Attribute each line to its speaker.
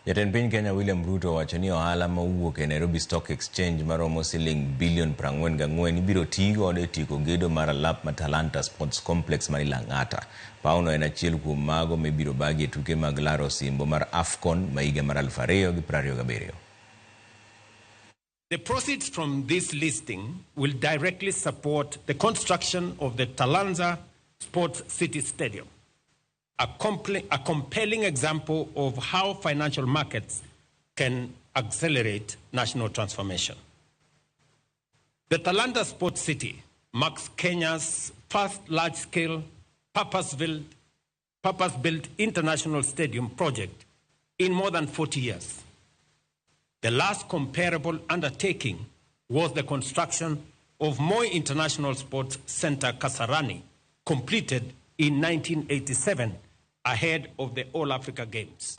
Speaker 1: Jatend piny Kenya William Ruto owacho ni ohala ma owuok e Nairobi Stock Exchange maromo siling bilion 44 ibiro tii godo e tieko gedo mar alap ma Talanta Sports Complex mani Lang'ata. Pawno en achiel kuom mago mibiro bagi e tuke mag laro osimbo mar AFCON ma higa mar 2027.
Speaker 2: The proceeds from this listing will directly support the construction of the Talanta Sports City Stadium, a compelling example of how financial markets can accelerate national transformation. The Talanta Sports City marks Kenya's first large-scale purpose-built international stadium project in more than 40 years. The last comparable undertaking was the construction of Moi International Sports Center Kasarani, completed in 1987 ahead of the All Africa Games.